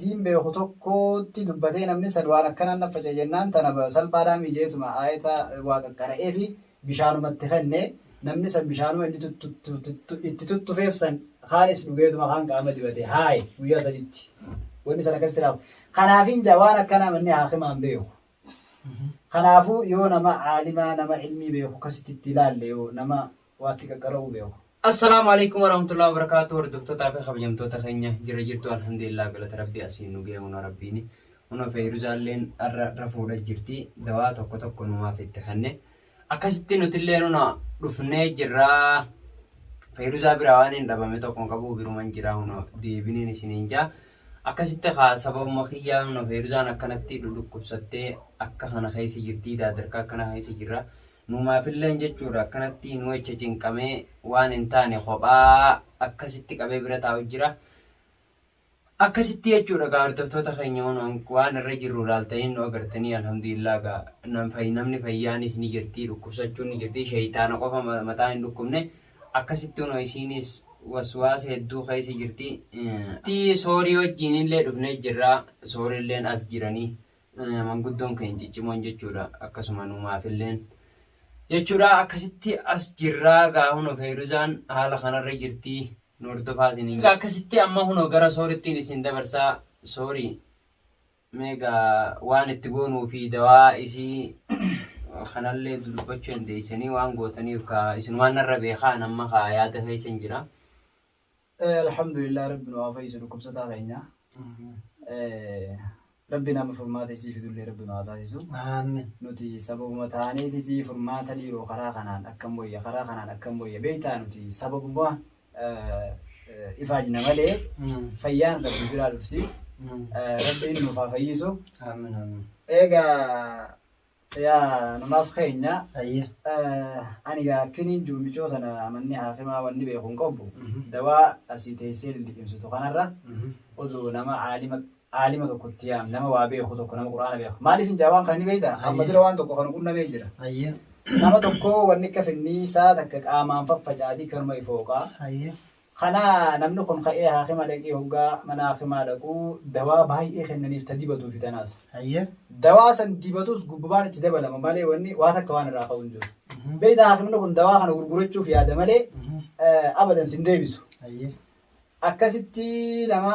diin beeku tokkotti dubbatee namni san waan akkanaan na faca'e jennaan tana salphaadhaa mijeetuma aayata waa qaqqara'ee fi bishaanumatti kenne namni san bishaanuma inni itti tuttufeef san kaanis dhugeetuma kaan qaama dibate haayi guyyaa saditti wanni san akkasitti raawwatu. Kanaafin jaa waan akkanaa manni haakimaan beeku. Kanaafuu yoo nama caalimaa nama ilmii beeku akkasitti itti ilaalle yoo nama waatti qaqqara'uu beeku. Assalaamu alaikum warahmatullahi wabarakatuh. Hordoftootaa fi kabajamtoota keenya jira jirtu, alhamdulillah, galata rabbii asiin nu ga'e. Huna rabbiini huna Feyruzaalleen har'a rafuudha jirti. Dawaa tokko tokko numaaf itti kenne. Akkasitti nutillee nuna dhufnee jirraa. Feyruzaa biraa waan hin dhabame tokko hin qabu, biruman jira, huna deebiniin isiniin jaa. Akkasitti kaa sababuma kiyyaa huna Feyruzaan akkanatti dhudhukkubsattee akka kana keessa jirti, daadarkaa akkana keessa jirra. Numaafilleen jechuudha akkanatti nu jecha cinqamee waan hin taane kophaa akkasitti qabee bira taa'u jira. Akkasitti jechuudha gaa hordoftoota keenya, waan irra jirru ilaaltanii nu agartanii, alhamdulillah. Gaa namni fayyaanis ni jirti, dhukkubsachuun ni jirti, shayitaana qofa mataa hin dhukkubne. Akkasitti hunoo isiinis waswaasa hedduu keessa jirti. Soorii wajjin illee dhufnee jirra, soorilleen as jiranii, manguddoon keenya ciccimoon jechuudha, akkasuma numaafilleen jechuudha. Akkasitti as jirraa gaa hunoo Feyruzaan haala kanarra jirti, nu hordofaa isiniin. Akkasitti amma hunoo gara soorittiin isin dabarsaa. Soorii, meegaa waan itti goonuu fi dawaa isii kanallee dubbachuu dandeessanii waan gootaniif ka isin waan narra beekaa amma ka yaada keessan jira. Alhamdulillah, rabbi nu haa fayyisu dhukkubsataa keenya. Rabbi nama furmaata isii fidullee rabbi nu haa taasisu. Aamin. Nuti sababuma taaneetitii furmaata dhiiroo karaa kanaan akkam wayya, karaa kanaan akkam wayya beektaa, nuti sababuma ifaajna malee fayyaan rabbi biraa dhufti. Rabbiin nuuf haa fayyisu. Aamin, aamin. Egaa yaa namaaf keenya, Ayyee. ani gaa akkiniin jiru micoo tana manni haakimaa wanni beeku hin qabu. Dawaa asii teessee liqimsitu kanarra odoo nama caalima aalima tokkotti yaam, nama waa beeku tokko, nama quraana beeku. Maaliif hin jaa waan kana ni beektaa? Amma dura waan tokko kan qunnamee jira. Ayyee. Nama tokko wanni akka finniisaa takka qaamaan faffacaatii kanuma ifooqaa. Ayyee. Kana namni kun ka'ee haakima dhaqee, hoggaa mana haakimaa dhaquu dawaa baay'ee kennaniif ta dibatuu fi tanaas. Ayyee. Dawaa san dibatus gubbaan itti dabalama malee wanni waa takka waan irraa ka'u hin jiru. Beektaa, haakimni kun dawaa kana gurgurachuuf yaada malee abadan sin deebisu. Ayyee. Akkasitti nama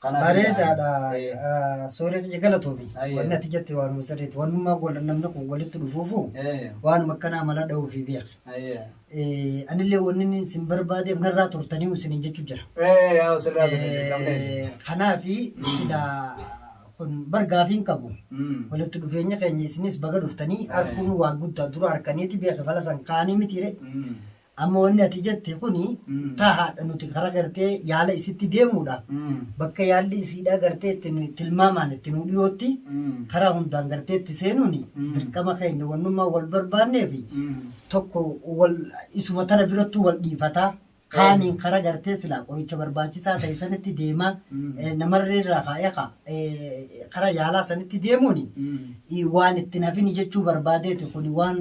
kanaaf Bareedaadha. Sooreen ija galatoomi. Ayyee. Wanni ati jette waanuma sirriiti. Wannummaa wal namni kun walitti dhufuufu waanuma akkanaa mala dha'uu fi beeka. Anillee wanni inni isin barbaadeef narraa turtanii isiniin jechuu jira. Yaa sirraa ture qabneef. Kanaafi silaa kun bar gaafiin qabu. Walitti dhufeenya keenya isinis baga dhuftanii arguun waan guddaa, dura harkaniiti beeke fala san kaanii mitiire. Amma wanni ati jette kuni tahaadha, nuti karaa gartee yaala isitti deemuudhaaf bakka yaalli isiidhaa gartee itti nu tilmaamaan itti nu dhiyootti karaa hundaan gartee itti seenuun dirqama keenya. Wannummaa wal barbaanneefi tokko wal isuma tana birattuu wal dhiifataa kaaniin karaa gartee silaa qoricha barbaachisaa ta'e sanitti deemaa namarree irraa kaa'ee karaa yaalaa sanitti deemuun waan itti nafini jechuu barbaadeeti. Kuni waan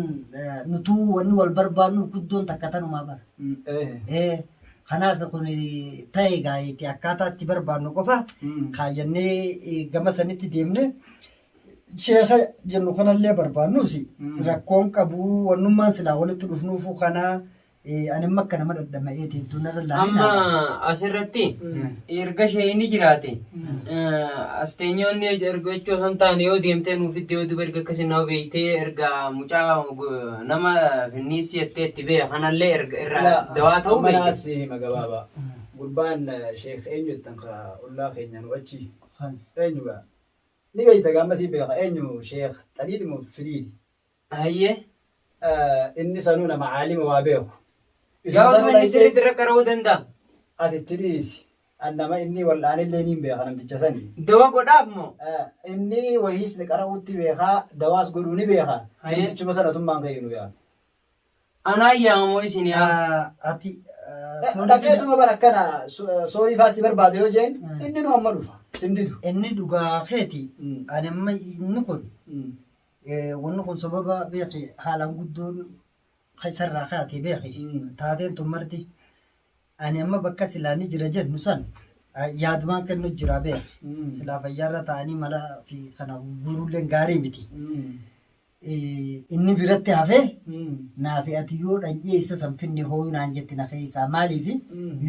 nutuu wanni wal barbaannu guddoon takka tanumaa bara. Kanaaf kun ta'e gaa'eeti akkaataa itti barbaannu qofa kaayyannee gama sanitti deemne sheeka jennu kanallee barbaannus rakkoon qabu. Wannummaan silaa walitti dhufnuufu kana ani amma akka nama dhadhama'eeti hedduu narra Amma laalina. Asirratti erga isheen jiraate as teenyoonni erga jechuu osoo hin taane yoo deemtee nuuf iddoo yoo duba erga akkasii nama beektee erga mucaa nama finniisii jettee itti beeka kanallee erga irraa dawaa ta'uu Amma beekte. naas hima gabaabaa. Gurbaan sheek eenyu jettan ka ollaa keenya nu achi eenyu gaa ni beekta gaa, ammasii beeka, eenyu, sheek Xaliil moo Filiili? Hayyee. Inni sanuu nama caalima waa beeku. Yaa otuma inni sirriitti irra qara'uu danda'a. Ati itti dhiisi. An nama inni wal'aanillee niin beeka namticha sani. Dawa godhaaf moo? Inni wahiis qara'uutti beekaa, dawaas godhuu ni beeka. Hayyee. Namtichuma sana tummaan kayyu nu yaame. Anaa yaamamoo isin yaa? Ati Dhaqeetuma bara akkana soorii faa si barbaade yoo jeen inni nu amma dhufa. Sin didu. Inni dhugaa keeti. Ani amma inni kun wanni kun sababa beeki haalaan guddoon isarraa kaate beeki taateen tun marti. Ani amma bakka silaa ni jira jennu san Yaadumaan kennu jira beek. Silaa fayyaarra ta'anii mala fi kana guuruulleen gaarii miti. Inni biratti hafee naafi ati yoo dhanyee isa san finne hooyu naan jetti na keessaa maaliif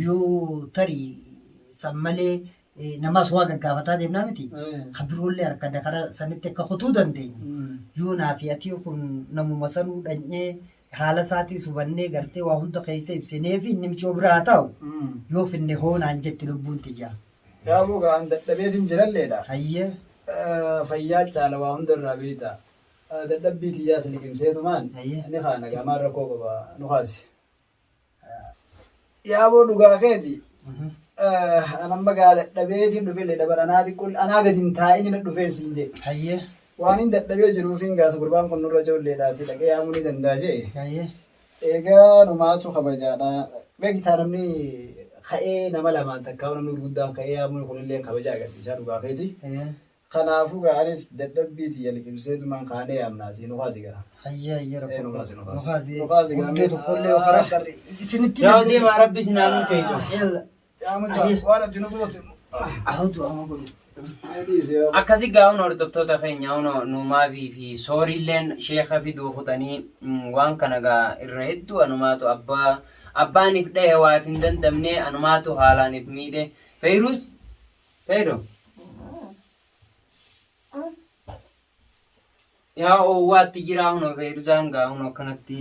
yoo tarii san malee namaas waa gaggaafataa deemnaa miti. Ka biroollee harkanne karaa sanitti akka kutuu dandeenyu. Yoo naafi ati kun namuma sanuu dhanyee haala isaatiis hubannee gartee waa hunda keessa ibsinee fi inni micoo bira haa taa'u yoo finne hoo naan jetti lubbuun tiyya. Yaaboo gaa an dadhabeetiin jiralleedha. Hayyee. Fayyaa caala waa hunda irraa beekta. Dadhabbii tiyyaas liqimseetumaan Hayyee. ni kaana gaa maal rakkoo qaba nu kaasi. Yaaboo dhugaa keeti. An amma gaa dadhabeetiin dhufellee dabar anaa xiqqoo anaa gadi hin taa'in na dhufeen siin jee. Hayyee. Waan hin dadhabee jiruufiin gaas gurbaan kun nurra ijoolleedhaati dhaqee yaamuu ni danda'a jee. Hayyee. Egaa numaatu kabajaadha. Beektaa namni ka'ee nama lamaan takkaa namni gurguddaan ka'ee yaamuun kunillee kabaja agarsiisaa dhugaa keeti. Kanaafuu gaa anis dadhabbii tiyya liqimseetumaan kaanee yaamnaati nu kaasi gaa. Hayyee hayyee Ee, rakkoo nu kaasi, nu nu kaasi. kaasi. Nu kaasi gaa. Hundee tokkollee yoo karaa qarre isinitti Yaa deemaa rabbi isin haa milkeessu. Yalla. Yaa mucaa waan ati nu goote. Ahatu amma godhu. Dhiisi yaa. Akkasi gaa'uun hordoftoota keenya huno numaafii fi sooriilleen sheeka fiduu kutanii waan kana gaa irra hedduu anumaatu abbaa abbaaniif dhahe waa if hin dandamne anumaatu haalaan if miidhe. Feyruz Feyro yaa oowwaatti jiraa huno Feyruzaan gaa huno akkanatti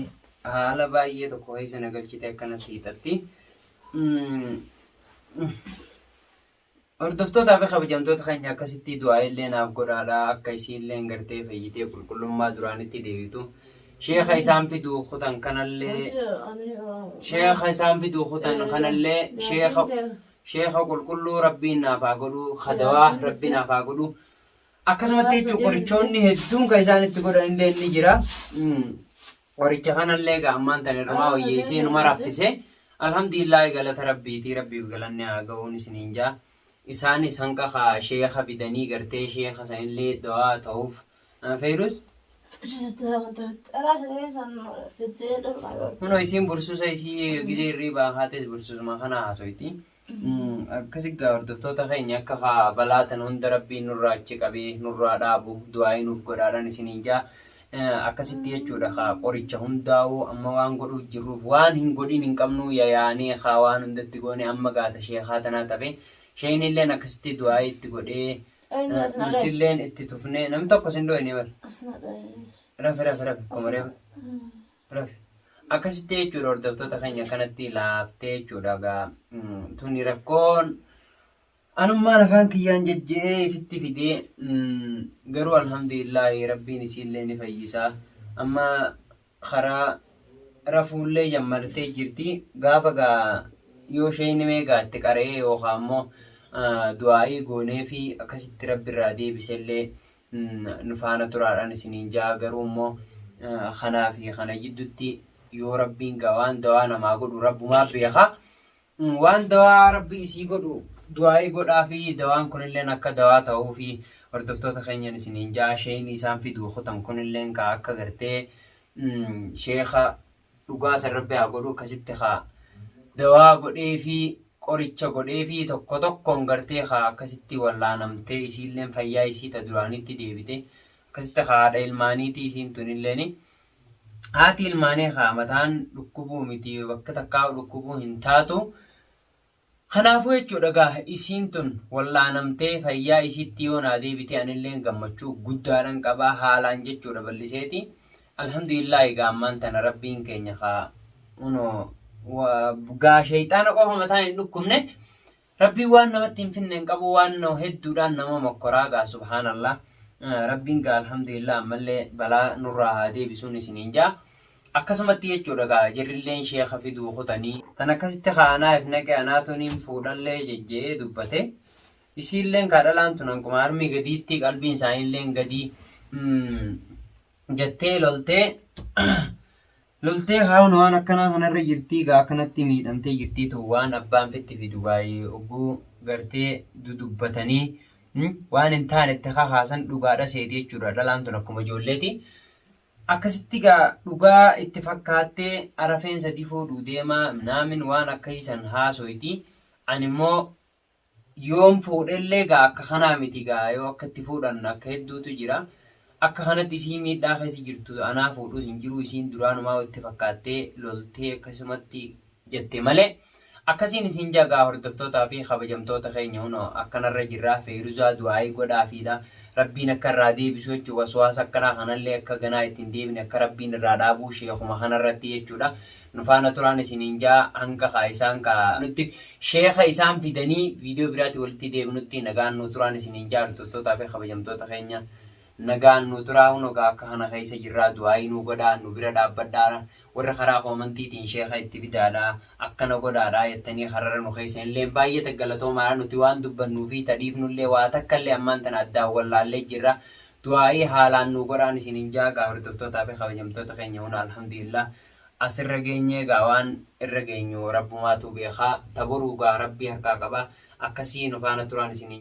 haala baay'ee tokko keessa na galchite akkanatti hiixatti. Hordoftootaa fi kabajamtoota keenya akkasitti du'aa illee naaf godhaadha akka isiillee gartee fayyitee qulqullummaa duraanitti deebitu. Sheeka isaan fiduu kutan kanallee sheeka isaan fiduu kutan kanallee sheeka sheeka qulqulluu rabbiin naaf haa godhu kadawaa rabbiin naaf haa godhu. Akkasumatti jechuun qorichoonni hedduun kan isaan itti godhan illee ni jira. Qoricha kanallee egaa ammaan tan irrumaa wayyeessee numa raffise. Alhamdulillaahi galata rabbiitii rabbiif galanni haa ga'uun isiniin jaa. Isaanis hanqa kaa sheekha fidanii gartee sheekha sanillee dawaa ta'uuf. Feyruz kunoo isiin bursusa isii gizee hirriibaa kaates bursusuma kana haasoyti. Akkasi gaa hordoftoota keenya akka haa balaa tan hunda rabbiin nurraa achi qabee nurraa dhaabu du'aa'ii nuuf godhaadhaan isiniin jaa. Akkasitti jechuudha kaa qoricha hundaa'uu amma waan godhuuf jirruuf waan hin godhin hin qabnu yayaanee kaa waan hundatti goone amma gaata sheekaa tanaa tafe sheeynilleen akkasitti du'aa'ii itti godhee nutilleen itti tufnee namni tokko sin dhoyne bar rafe rafe rafe akkuma reefu Rafi. Akkasitti jechuudha hordoftoota keenya kanatti laaftee jechuudha egaa tuni rakkoon anummaan afaan kiyyaan jejje'ee ifitti fidee garuu alhamdulillaahi rabbiin isiillee ni fayyisaa amma karaa rafuullee jammartee jirti gaafa gaa yoo isheen mee gaatti qara'ee yookaan immoo du'aa'ii goonee fi akkasitti rabbi irraa deebisellee nu faana turaadhaan isiniin ja'a garuu immoo kanaa fi kana jiddutti yoo rabbiin gaa waan dawaa namaa godhu rabbumaa beeka waan dawaa rabbi isii godhu du'aa'ii godhaa fi dawaan kunilleen akka dawaa ta'uu fi hordoftoota keenyan isiniin ja'a sheeyni isaan fiduu kutan kunilleen kaa akka gartee sheeka Dhugaa san rabbi haa godhuu akkasitti kaa dawaa godheefii qoricha godheefii tokko tokkoon gartee kaa akkasitti wallaanamtee isiilleen fayyaa isii ta duraanitti deebite akkasitti kaa haadha ilmaaniitii isiin tunilleeni haati ilmaanii kaa mataan dhukkubuu miti bakka takkaa dhukkubuu hin taatu. Kanaafuu jechuudha gaa isiin tun wal'aanamtee fayyaa isiitti yoo naa deebite anilleen gammachuu guddaadhan qabaa haalaan jechuudha bal'iseeti. Alhamdulillaahi gaa ammaan tana rabbiin keenya kaa unoo gaa sheeyxaana qofa mataan hin dhukkubne rabbiin waan namatti hin finne hin qabu waan hedduudhaan nama mokkoraa gaa subhaanallah. Rabbiin gaa alhamdulillah ammallee balaa nurraa haa deebisuun isiniin jaa. Akkasumatti jechuudha gaa jirrilleen sheekha fiduu kutanii. Tan akkasitti kaa anaa if naqe anaatu niin fuudhallee jejje'ee dubbate. Isiilleen kaa dhalaan tun hanquma harmii gadiitti qalbiin isaaniilleen gadii jettee loltee loltee haa waan akkanaa kanarra jirtii gaa akkanatti miidhamtee jirtii tun waan abbaan fitti fidu gaayii ogguu gartee dudubbatanii waan hin taane itti kakaasan dhugaadha seeti jechuudha dhalaan tun akkuma ijoolleeti. Akkasitti gaa dhugaa itti fakkaattee arafeen sadi fuudhuu deemaa minaamin waan akkasii san haasoyti. Ani immoo Yoom fuudhellee gaa akka kanaa miti gaa yoo akka itti fuudhan akka hedduutu jira. Akka kanatti isii miidhaa keessa jirtu anaa fuudhus hin jiru isiin duraanumaa itti fakkaattee loltee akkasumatti jette malee akkasiin isin jagaa hordoftootaa fi kabajamtoota keenya hunoo akkanarra jirraa Feeruzaa du'aayii godhaafiidha. Rabbiin akka irraa deebisu jechuudha. Waswaasa akkanaa kanallee akka ganaa ittiin deebine akka Rabbiin irraa dhaabuu sheekuma kanarratti jechuudha. Nu faana turaan isiniin jaa hanga kaa isaan kaa nutti sheeka isaan fidanii viidiyoo biraatti walitti deebinutti nagaan nu turaan isiniin jaa hordoftootaa fi kabajamtoota keenya. Nagaan nu turaa hunoo gaa akka kana keessa jirraa du'aayii nu godhaa nu bira dhaabbadhaa warra karaa koomantiitiin sheeka itti fidaadha akkana godhaadha jettanii kararra nu keessan illee baay'ee galatoomaadha nuti waan dubbannuu fi tadhiifnullee waa takka illee ammaan tana addaan wallaallee jirra du'aayii haalaan nu godhaan isiniin jaa gaa hordoftootaa fi kabajamtoota keenya huna alhamdulillah asirra geenyee gaa waan irra geenyu rabbumaatu beekaa taboruu gaa rabbii harkaa qaba akkasii nu faana turaan isiniin.